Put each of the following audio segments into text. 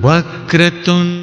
वक्रतुण्ड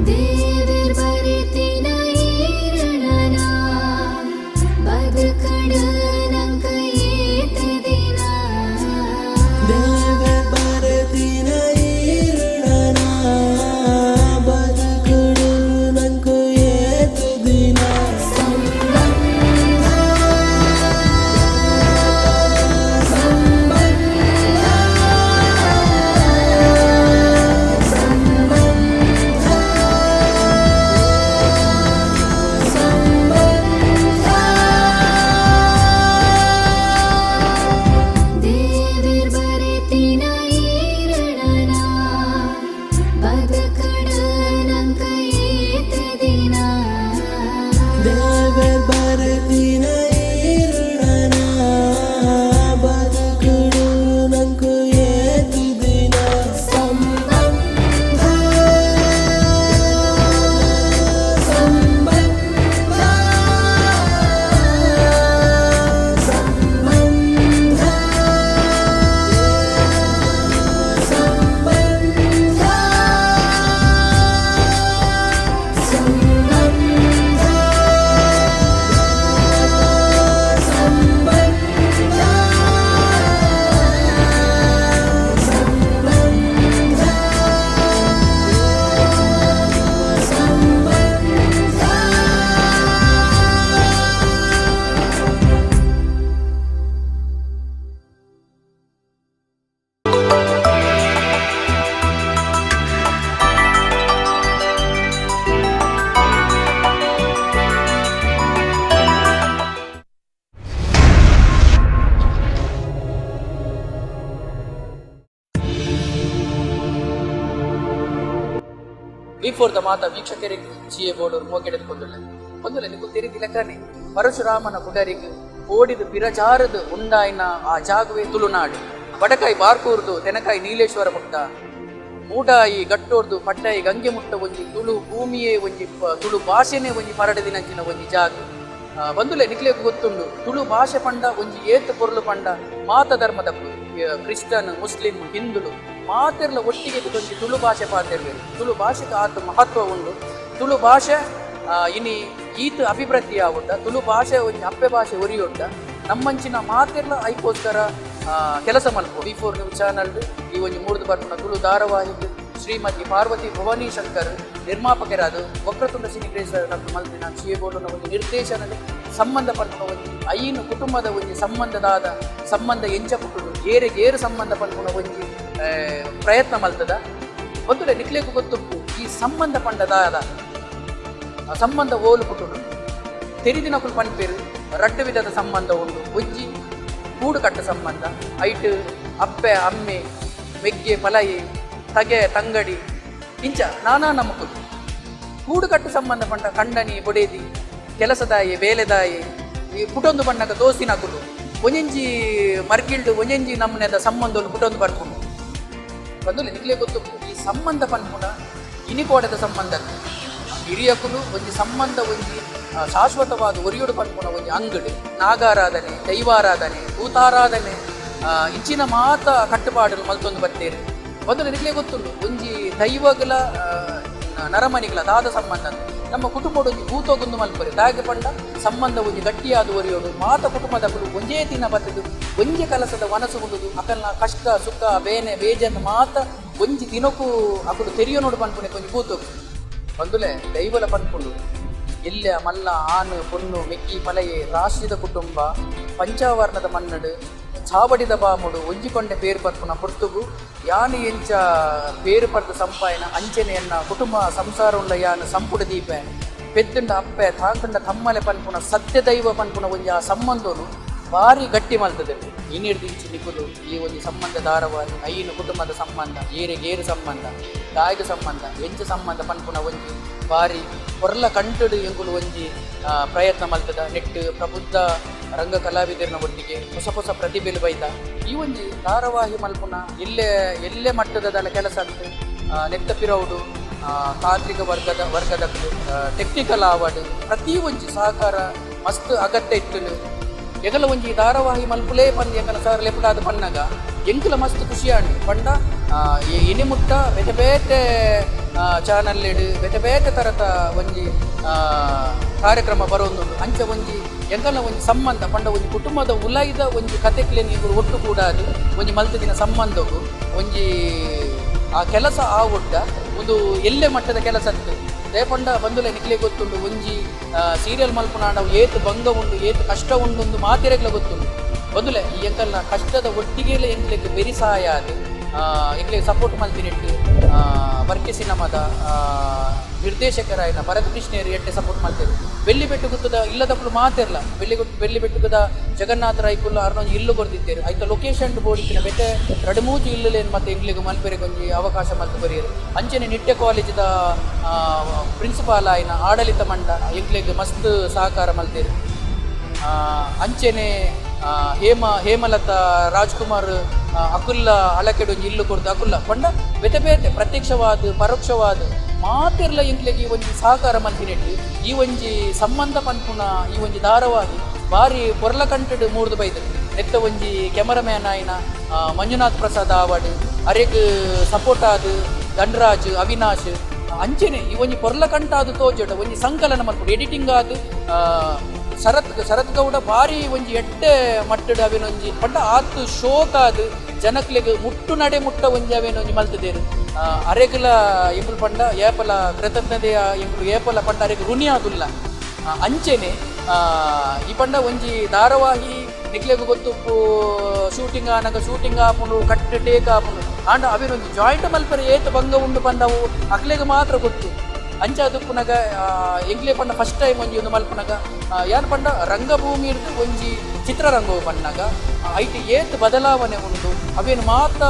ದೇವೆರ್ ಬರೆತಿನ ಈರಣನ ಬದುಕಡ್ ನಂಕ್ ಏತ್ ದಿನ. ದೇವೆರ್ ಬರೆತಿನ ಈರಣನ ಬದುಕುಡು ನಂಕು ಏತ್ ದಿನ. ಸಂಬಂಧ ಸಂಬಂಧ ಸಂಬಂಧ ಸಂಬಂಧ. ದೇವೆರ್ ಬರೆತಿನ ಈರಣನ ಬದುಕಡ್ ನಂಕ್ ಏತ್ ದಿನ. ದೇವೆರ್ ಬರೆತಿನ ಈರಣನ ಬದುಕುಡು ನಂಕು ಏತ್ ದಿನ. ಸಂಬಂಧ ಸಂಬಂಧ ಸಂಬಂಧ ಸಂಬಂಧ ಸಂಬಂಧ ಸಂಬಂಧ ಸಂಬಂಧ ಸಂಬಂಧ. ವಿ ಫೋರ್ ದ ಮಾತ ವೀಕ್ಷಕರಿಗೆ ಜಿಎ ಬೋರ್ಡ್ ಮೋಕೆಡೆದುಕೊಂಡುಳ್ಳೆ ಒಂದುಲೆ ನಿಕ್ಕು ತೆರಿದಿಲಕನೆ ಪರಶುರಾಮನ ಪುಡರಿಗೆ ಓಡಿದು ಪಿರಜಾರದು ಉಂಡಾಯಿನ ಆ ಜಾಗವೇ ತುಳುನಾಡು. ಬಡಕಾಯಿ ಬಾರ್ಕೂರ್ದು ತೆನಕಾಯಿ ನೀಲೇಶ್ವರ ಮುಟ್ಟ, ಮೂಡಾಯಿ ಗಟ್ಟೋರ್ದು ಪಟ್ಟಾಯಿ ಗಂಗೆ ಮುಟ್ಟ ಒಂಜಿ ತುಳು ಭೂಮಿಯೇ, ಒಂಜಿ ತುಳು ಭಾಷೆನೇ ಒಂಜಿ ಪರಡದಿನಂಚಿನ ಒಂಜಿ ಜಾಗ. ಬಂದುಲೆ ನಿಕ್ಲೆಗ್ ಗೊತ್ತುಂಡು, ತುಳು ಭಾಷೆ ಪಂಡ ಒಂಜಿ ಏತ್ ಪೊರ್ಲು ಪಂಡ ಮಾತ ಧರ್ಮದಕ್ಕುಲು, ಕ್ರಿಶ್ಚಿಯನ್, ಮುಸ್ಲಿಂ, ಹಿಂದುಲು ಮಾತೆರ್ಲ ಒಟ್ಟಿಗೆ ಒಂಜಿ ತುಳು ಭಾಷೆ ಪಾತೆರ್ವೆರ್. ತುಳು ಭಾಷೆಗೆ ಆತ ಮಹತ್ವ ಉಂಡು. ತುಳು ಭಾಷೆ ಇನಿ ಈತ್ ಅಭಿವೃದ್ಧಿ ಆವುಂಡ, ತುಳು ಭಾಷೆ ಒಂಜಿ ಅಪ್ಪೆ ಭಾಷೆ ಒರಿಯುಂಡ, ನಮ್ಮಂಚಿನ ಮಾತೆರ್ಲ ಐಕೋಸ್ಕರ ಕೆಲಸ ಮಲ್ಪು. ವಿ ಫೋರ್ ನ್ಯೂಸ್ ಚಾನಲ್ ಈ ಒಂಜಿ ಮೂರ್ದು ಬರ್ಪುನ ತುಳು ಧಾರಾವಾಹಿಗ್ ಶ್ರೀಮತಿ ಪಾರ್ವತಿ ಭವಾನಿ ಶಂಕರ್ ನಿರ್ಮಾಪಕರಾದ, ವಕ್ರತುಂಡ ಸಿನಿಗ್ರೇಸ್ ಮಲ್ತಿನ ಚಿಯಬೋಲುನ ಒಂಜಿ ನಿರ್ದೇಶನದ ಸಂಬಂಧ ಪನ್ಪುನ ಒಂಜಿ ಐನು ಕುಟುಂಬದ ಒಂಜಿ ಸಂಬಂಧದಾದ ಸಂಬಂಧ ಎಂಚ ಪುಟ್ಟುಡು, ಏರೆಗ್ ಏರು ಸಂಬಂಧ ಪನ್ಪುನ ಒಂಜಿ ಪ್ರಯತ್ನ ಮಲ್ತದ. ಒಂದುಲೆ ನಿಕ್ಲೆಗ್ ಗೊತ್ತುಪ್ಪು, ಈ ಸಂಬಂಧ ಪಂಡದಾದ, ಆ ಸಂಬಂಧ ಓಲು ಪುಟ್ಟುಡು? ತೆರಿದಿನಕುಲು ಪನ್ಪೇರು, ರಡ್ಡು ವಿಧದ ಸಂಬಂಧ ಉಂಡು. ಒಂಜಿ ಕೂಡು ಕಟ್ಟ ಸಂಬಂಧ, ಐಟ್ ಅಪ್ಪೆ ಅಮ್ಮೆ, ಮೆಗ್ಗೆ ಪಲಯಿ, ತಗೆ ತಂಗಡಿ, ಇಂಚ ನಾನಾ ನಮಕುಲು. ಕೂಡುಕಟ್ಟು ಸಂಬಂಧ ಪಂಡ ಕಂಡನಿ ಬೊಡೇದಿ, ಕೆಲಸದಾಯಿ, ಬೇಲೆದಾಯಿ, ಈ ಪುಟೊಂದು ಬಣ್ಣಕ ದೋಸ್ತಿನಕುಲು. ಒಂಜೊಂಜಿ ಮರ್ಗಿಲ್ಡ್ ಒಂಜೊಂಜಿ ನಮ್ಮನೆದ ಸಂಬಂಧಲು ಪುಟೊಂದು ಬರ್ಪುಂಡು. ಬಂದುಲೆ ನಿಕ್ಲೆ ಗೊತ್ತು, ಈ ಸಂಬಂಧ ಪನ್ಪುನ ಇನಿಕೋಡೆದ ಸಂಬಂಧ, ಹಿರಿಯಕುಲು ಒಂಜಿ ಸಂಬಂಧ ಒಂಜಿ ಶಾಶ್ವತವಾದ ಒರಿಯೋಡು ಪನ್ಪುನ ಒಂಜಿ ಅಂಗಡಿ. ನಾಗಾರಾಧನೆ, ದೈವಾರಾಧನೆ, ಭೂತಾರಾಧನೆ, ಇಂಚಿನ ಮಾತ ಕಟ್ಟುಪಾಡುಲು ಮಲ್ತೊಂದು ಬತ್ತೇರು. ಮೊದಲು ನಿಕ್ಲೆ ಗೊತ್ತುಂಡು, ಒಂಜಿ ದೈವಗಳ ನರಮನಿಗಳ ದಾದ ಸಂಬಂಧ. ನಮ್ಮ ಕುಟುಂಬದ ಒಂಜಿ ಭೂತೋಗುಂದು ಮಲ್ಪರೆ ದಾಗೆ ಪಂಡ ಸಂಬಂಧ ಒಂಜಿ ಗಟ್ಟಿಯಾದ ಒರಿಯೋಡು. ಮಾತ ಕುಟುಂಬದಕುಲು ಒಂಜೇ ದಿನ ಬತ್ತದು ಒಂಜಿ ಕಲಸದ ಮನಸ್ಸು ಉಂಡುದು ಅಕಲ್ನ ಕಷ್ಟ ಸುಖ ಬೇನೆ ಬೇಜನ್ ಮಾತ ಒಂಜಿ ದಿನಕ್ಕೂ ಅಕುಲು ತೆರಿಯೋ ನೋಡು ಪನ್ಪುನೆ ಒಂಜಿ ಭೂತೋಗು. ಬಂದುಲೆ ದೈವಲ ಪನ್ಪುಂಡು, ಎಲ್ಲ ಮಲ್ಲ ಆನು ಪೊಣ್ಣು ಮೆಕ್ಕಿ ಪಲಯೆ ರಾಷ್ಟ್ರೀಯ ಕುಟುಂಬ ಪಂಚಾವರ್ಣದ ಮನ್ನಡು ಚಾವಡಿದ ಬಾಮುಡು ಒಂಜಿಕೊಂಡೆ ಪೇರು ಪರ್ಪುನ ಪೊರ್ತುಗು ಯಾನು ಎಂಚ ಪೇರು ಪರ್ದ ಸಂಪಾಯನ ಅಂಚನೆಯನ್ನ ಕುಟುಂಬ ಸಂಸಾರ ಉಳ್ಳ ಯಾನು ಸಂಪುಟ ದೀಪ ಪೆದ್ದುಂಡ ಅಪ್ಪೆ ತಾಂಕುಂಡ ತಮ್ಮಲೆ ಪನ್ಪುನ ಸತ್ಯ ದೈವ ಪನ್ಪುನ ಒಂಜಿ ಆ ಸಂಬಂಧನು ಭಾರಿ ಗಟ್ಟಿ ಮಲ್ತದೆ. ಇನ್ನಿರ್ದಿಂಚಿ ನಿಕುಲು ಈ ಒಂಜಿ ಸಂಬಂಧ ಧಾರವಾಹಿ ಐನು ಕುಟುಂಬದ ಸಂಬಂಧ, ಏರಿಗೆ ಸಂಬಂಧ, ದಾಯಿಗೆ ಸಂಬಂಧ, ಎಂಚ ಸಂಬಂಧ ಪನ್ಪುನ ಒಂಜಿ ಭಾರಿ ಪೊರ್ಲ ಕಂಟುಡು ಎಂಕುಲು ಒಂಜಿ ಪ್ರಯತ್ನ ಮಲ್ತದ. ನೆಟ್ಟು ಪ್ರಬುದ್ಧ ರಂಗ ಕಲಾವಿದರನ ಒಟ್ಟಿಗೆ ಹೊಸ ಹೊಸ ಪ್ರತಿಭೆಲು ಬೈದ ಈ ಒಂಜಿ ಧಾರಾವಾಹಿ ಮಲ್ಪುನ ಎಲ್ಲೆ ಎಲ್ಲೆ ಮಟ್ಟದ ಕೆಲಸ ಅಂತ ನೆತ್ತ ಪಿರೌಡು ತಾಂತ್ರಿಕ ವರ್ಗದ ವರ್ಗದ ಟೆಕ್ನಿಕಲ್ ಆವಡ್ ಪ್ರತಿ ಒಂಜಿ ಸಹಕಾರ ಮಸ್ತ್ ಅಗತ್ಯ ಇತ್ತು. ಎಂಗಲ ಒಂಜಿ ಧಾರಾವಾಹಿ ಮಲ್ಪುಲೇ ಪಂದ್ ಎಂಗಲ ಸರ್ ಲೆಪುಡಾದ ಪನ್ನಗ ಎಂಕುಲ ಮಸ್ತ್ ಖುಷಿಯಾಂಡು. ಪಂಡ ಇನಿ ಮುಟ್ಟ ಬೇತೆ ಬೇತೆ ಚಾನಲ್ ಇಡು ಬೇತೆ ಬೇತೆ ತರತ ಒಂಜಿ ಕಾರ್ಯಕ್ರಮ ಬರೋಂದುಂಡು. ಅಂಚ ಒಂಜಿ ಎಂಕಲ್ನ ಒಂಜಿ ಸಂಬಂಧ ಪಂಡ ಒಂಜಿ ಕುಟುಂಬದ ಉಲೈದ ಒಂಜಿ ಕತೆಕ್ಲೆನ್ ಎಂಕುಲು ಒಟ್ಟು ಕೂಡಾದು ಒಂಜಿ ಮಲ್ತದಿನ ಸಂಬಂಧಗು ಒಂಜಿ ಆ ಕೆಲಸ ಆ ಒಡ್ಡ ಒಂದು ಎಲ್ಲೆ ಮಟ್ಟದ ಕೆಲಸ ಅತ್ತು. ದೇಪಂಡ ಬಂದುಲೆ ನಿಕ್ಲೆ ಗೊತ್ತುಂಡು, ಒಂಜಿ ಸೀರಿಯಲ್ ಮಲ್ಪುನಾಂಡ ಅವು ಏತ್ ಭಂಗ ಉಂಡು, ಏತ್ ಕಷ್ಟ ಉಂಡು ಒಂದು ಮಾತೆರೆಗ್ಲ ಗೊತ್ತುಂಡು. ಬಂದುಲೆ ಈ ಎಂಕಲ್ನ ಕಷ್ಟದ ಒಟ್ಟಿಗೆಲೆ ಎಂಕ್ಲೆಗ್ ಬೆರಿ ಸಹಾಯ ಆದ್ ಎಂಕ್ಲೆಗ್ ಸಪೋರ್ಟ್ ಮಲ್ತಿನಿಟ್ಟು ವರ್ಕೆ ಸಿನಿಮಾದ ನಿರ್ದೇಶಕರಾಯಿನ ಭರತ್ ಕೃಷ್ಣೇರು ಎಡ್ಡೆ ಸಪೋರ್ಟ್ ಮಲ್ತೇರು. ಬೆಳ್ಳಿ ಬೆಟ್ಟು ಗುತ್ತದ ಇಲ್ಲದಕ್ಕಲು ಮಾತಿರ್ಲ ಬೆಳ್ಳಿ ಬೆಳ್ಳಿ ಬೆಟ್ಟುಗದ ಜಗನ್ನಾಥ ರೈಕುಲ್ಲ ಅರ್ನೊಂಜಿ ಇಲ್ಲು ಕೊರ್ದಿದ್ದೇರು. ಐತ ಲೊಕೇಶನ್ ಬೋಡಿತ್ತಿನ ಬೆತೆ ರಡು ಮೂಜು ಇಲ್ಲುಲೇನ್ ಮತ್ತೆ ಎಂಕ್ಲೆಗ್ ಮಲ್ಪೆರೆಗ್ ಒಂಜಿ ಅವಕಾಶ ಮಲ್ತು ಬರಿಯರು. ಅಂಚನೆ ನಿಟ್ಟೆ ಕಾಲೇಜಿದ ಪ್ರಿನ್ಸಿಪಾಲ್ ಆಯಿನ ಆಡಳಿತ ಮಂಡ ಎಂಕ್ಲೆಗ್ ಮಸ್ತ್ ಸಹಕಾರ ಮಲ್ತೇರು. ಅಂಚನೆ ಹೇಮಲತಾ ರಾಜ್ಕುಮಾರ್ ಅಕುಲ್ಲ ಅಳಕೆಡು ಒಂಜಿ ಇಲ್ಲು ಕೊರ್ದು ಅಕುಲ್ಲ ಪಂಡ ಬೇತೆ ಬೇತೆ ಪ್ರತ್ಯಕ್ಷವಾದ ಪರೋಕ್ಷವಾದ ಮಾತಿರ್ಲ ಎಂಕ್ಲೆಗ್ ಈ ಒಂಜಿ ಸಹಕಾರ ಮಲ್ತಿನೆಟ್ಟು ಈ ಒಂಜಿ ಸಂಬಂಧ ಪನ್ಪುನ ಈ ಒಂಜಿ ಧಾರಾವಾಹಿ ಬಾರಿ ಪೊರ್ಲ ಕಂಟೆಡ್ ಮೂರ್ದು ಬೈದು. ನೆತ್ತ ಒಂಜಿ ಕ್ಯಾಮರಾಮ್ಯಾನ್ ಆಯಿನ ಮಂಜುನಾಥ್ ಪ್ರಸಾದ್ ಆವಡ್, ಅರೆಗ್ ಸಪೋರ್ಟ್ ಆದ್ ಧನ್ರಾಜ್, ಅವಿನಾಶ್, ಅಂಚನೆ ಈ ಒಂಜಿ ಪೊರ್ಲ ಕಂಟಾದ ತೋಜೋಟ ಒಂಜಿ ಸಂಕಲನ ಮಲ್ಪುಡು ಎಡಿಟಿಂಗ್ ಆದ್ ಶರತ್ ಶರತ್ ಗೌಡ ಬಾರಿ ಒಂಜಿ ಎಡ್ಡೆ ಮಟ್ಟಡ್ ಅವೇನೊಂಜಿ ಪಂಡ ಆತ್ ಶೋಕಾದ್ ಜನಕ್ಲೆಗ್ ಮುಟ್ಟು ನಡೆ ಮುಟ್ಟ ಒಂಜಿ ಅವೇನೊಂಜಿ ಮಲ್ತದೇರು. ಅರೆಗ್ಲ ಎಂಕುಲು ಪಂಡ ಏಪಲ ಕೃತಜ್ಞತೆಯ, ಎಂಕುಲು ಏಪಲ ಪಂಡ ಅರೆಗ್ ಋಣಿ ಆದುಲ್ಲ. ಅಂಚೆನೆ ಈ ಪಂಡ ಒಂಜಿ ಧಾರಾವಾಹಿ ನಿಕ್ಲೆಗ್ ಗೊತ್ತುಪ್ಪು, ಶೂಟಿಂಗ್ ಆನಗ ಶೂಟಿಂಗ್ ಆಪುಂಡು, ಕಟ್ ಟೇಕ್ ಆಪುಂಡು. ಆಂಡ ಅವೇನೊಂಜಿ ಜಾಯಿಂಟ್ ಮಲ್ಪರೆ ಏತ್ ಭಂಗ ಉಂಡು ಪಂಡವು ಅಕ್ಲೆಗ್ ಮಾತ್ರ ಗೊತ್ತು. ಅಂಚ ದುಪ್ಪುನಗ ಎಂಕ್ಲೆ ಪಂಡ ಫಸ್ಟ್ ಟೈಮ್ ಒಂಜಿ ಒಂದು ಮಲ್ಪುನಗ ಯಾನ್ ಪಂಡ ರಂಗಭೂಮಿ ಇರ್ದು ಒಂಜಿ ಚಿತ್ರರಂಗವು ಪನ್ನಗ ಐಟ್ ಏತ್ ಬದಲಾವಣೆ ಉಂಡು ಅವೇನು ಮಾತ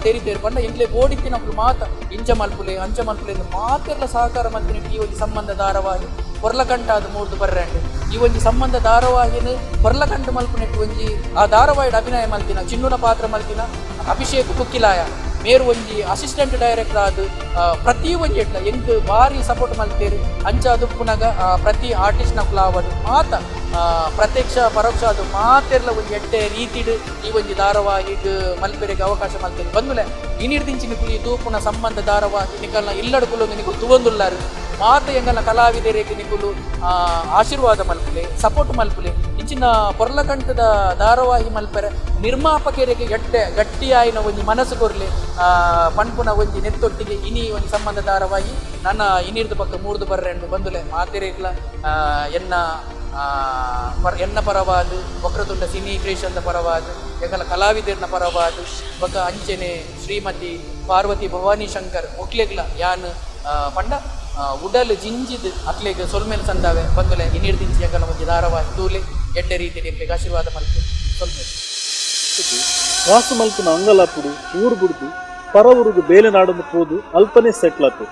ತೇರಿ ತೇರು ಪಂಡ ಎಂಕ್ಲೆ ಬೋಡಿತ್ತಿನಕ್ಲು ಮಾತ ಇಂಚ ಮಲ್ಪುಲೆ ಅಂಚ ಮಲ್ಪುಲೆ ಇಂದ್ ಮಾತೆರ್ಲ ಸಹಕಾರ ಮಲ್ತಿನ ಈ ಒಂಜಿ ಸಂಬಂಧ ಧಾರಾವಾಹಿ ಪೊರ್ಲಕಂಟ ಅದು ಮೂರ್ದು ಬರ್ರಂಡು. ಈ ಒಂಜಿ ಸಂಬಂಧ ಧಾರಾವಾಹಿನ ಪೊರ್ಲಕಂಟು ಮಲ್ಪುನೆಟ್ ಒಂಜಿ ಆ ಧಾರಾವಾಹಿಡ್ ಅಭಿನಯ ಮಲ್ತಿನ, ಚಿನ್ನುನ ಪಾತ್ರ ಮಲ್ತಿನ ಅಭಿಷೇಕ್ ಕುಕ್ಕಿಲಾಯ ಮೇರು ಒಂಜಿ ಅಸಿಸ್ಟೆಂಟ್ ಡೈರೆಕ್ಟರ್ ಆದ್ ಪ್ರತಿ ಒಂಜಿ ಎಟ್ಲ ಎಂಕ್ ಭಾರಿ ಸಪೋರ್ಟ್ ಮಲ್ತೇರು. ಅಂಚ ದುಪ್ಪುನಗ ಪ್ರತಿ ಆರ್ಟಿಸ್ಟ್ ನಕುಲು ಆವಡ್ ಮಾತ ಪ್ರತ್ಯಕ್ಷ ಪರೋಕ್ಷ ಅದು ಮಾತೆರ್ಲ ಒಂಜಿ ಎಡ್ಡೆ ರೀತಿಡ್ ಈ ಒಂಜಿ ಧಾರಾವಾಹಿಗ್ ಮಲ್ಪೆರೆಗ್ ಅವಕಾಶ ಮಲ್ತೇರು. ಬಂದುಲೆ ಇನಿರ್ದಿಂಚಿ ನಿಕುಲು ಈ ತೂಪುನ ಸಂಬಂಧ ಧಾರಾವಾಹಿ ನಿಕಲ್ನ ಇಲ್ಲಡುಕುಲು ನಿಕುಲು ತುವಂದುಲ್ಲಾರು. ಮಾತ ಎಂಗಲ್ನ ಕಲಾವಿದರಿಗೆ ನಿಕುಲು ಆಶೀರ್ವಾದ ಮಲ್ಪುಲೆ, ಸಪೋರ್ಟ್ ಮಲ್ಪುಲೆ. ಇಂಚಿನ ಪೊರ್ಲಕಂಟದ ಧಾರಾವಾಹಿ ಮಲ್ಪೆರೆ ನಿರ್ಮಾಪಕರಿಗೆ ಎಡ್ಡೆ ಗಟ್ಟಿಯಾಯಿನ ಒಂಜಿ ಮನಸ್ಸು ಕೊರ್ಲೆ ಪನ್ಪುನ ಒಂಜಿ ನೆತ್ತೊಟ್ಟಿಗೆ ಇನಿ ಒಂಜಿ ಸಂಬಂಧ ಧಾರಾವಾಹಿ ನನ್ನ ಇನಿರ್ದು ಪಕ್ಕ ಮೂರ್ದು ಬರ್ರೆಂಡು. ಬಂದುಲೆ ಮಾತೆರೆಗ್ಲ ಎನ್ನ ಎನ್ನ ಪರವಾದ, ವಕ್ರತುಂಡ ಸಿನಿ ಕ್ರಿಯೇಷನ್ದ ಪರವಾದ, ಎಂಕಲ ಕಲಾವಿದರ್ನ ಪರವಾದ, ಬೊಕ ಅಂಚೆನೆ ಶ್ರೀಮತಿ ಪಾರ್ವತಿ ಭವಾನಿ ಶಂಕರ್ ಮೊಕ್ಲೆಗ್ಲ ಯಾನ್ ಪಂಡ ಉಡಲ್ ಜಿಂಜಿದ್ ಅಕ್ಲೆಗ್ ಸೊಲ್ಮೆಲ್ ಸಂದಾವೆ. ಬಂದುಲೆ ಇನಿರ್ದಿಂಚಿ ಎಂಕಲ ಒಂಜಿ ಧಾರಾವಾಹಿ ತೂಲೆ, ಎಡ್ಡೆ ರೀತಿಯಲ್ಲಿ ಎಂಕ್ಲೆಗ್ ಆಶೀರ್ವಾದ ಮಲ್ಪು. ಸೊಲ್ಮೆಲ್. ವಾಸ ಮಲ್ಪುನ ಅಂಗಲಾಪುಡು ಊರು ಬುಡ್ದು ಪರ ಊರುಗು ಬೇಲೆ ನಾಡೊಂದು ಪೋದು ಅಲ್ಪನೆ ಸೆಟ್ಲ್ ಆತು.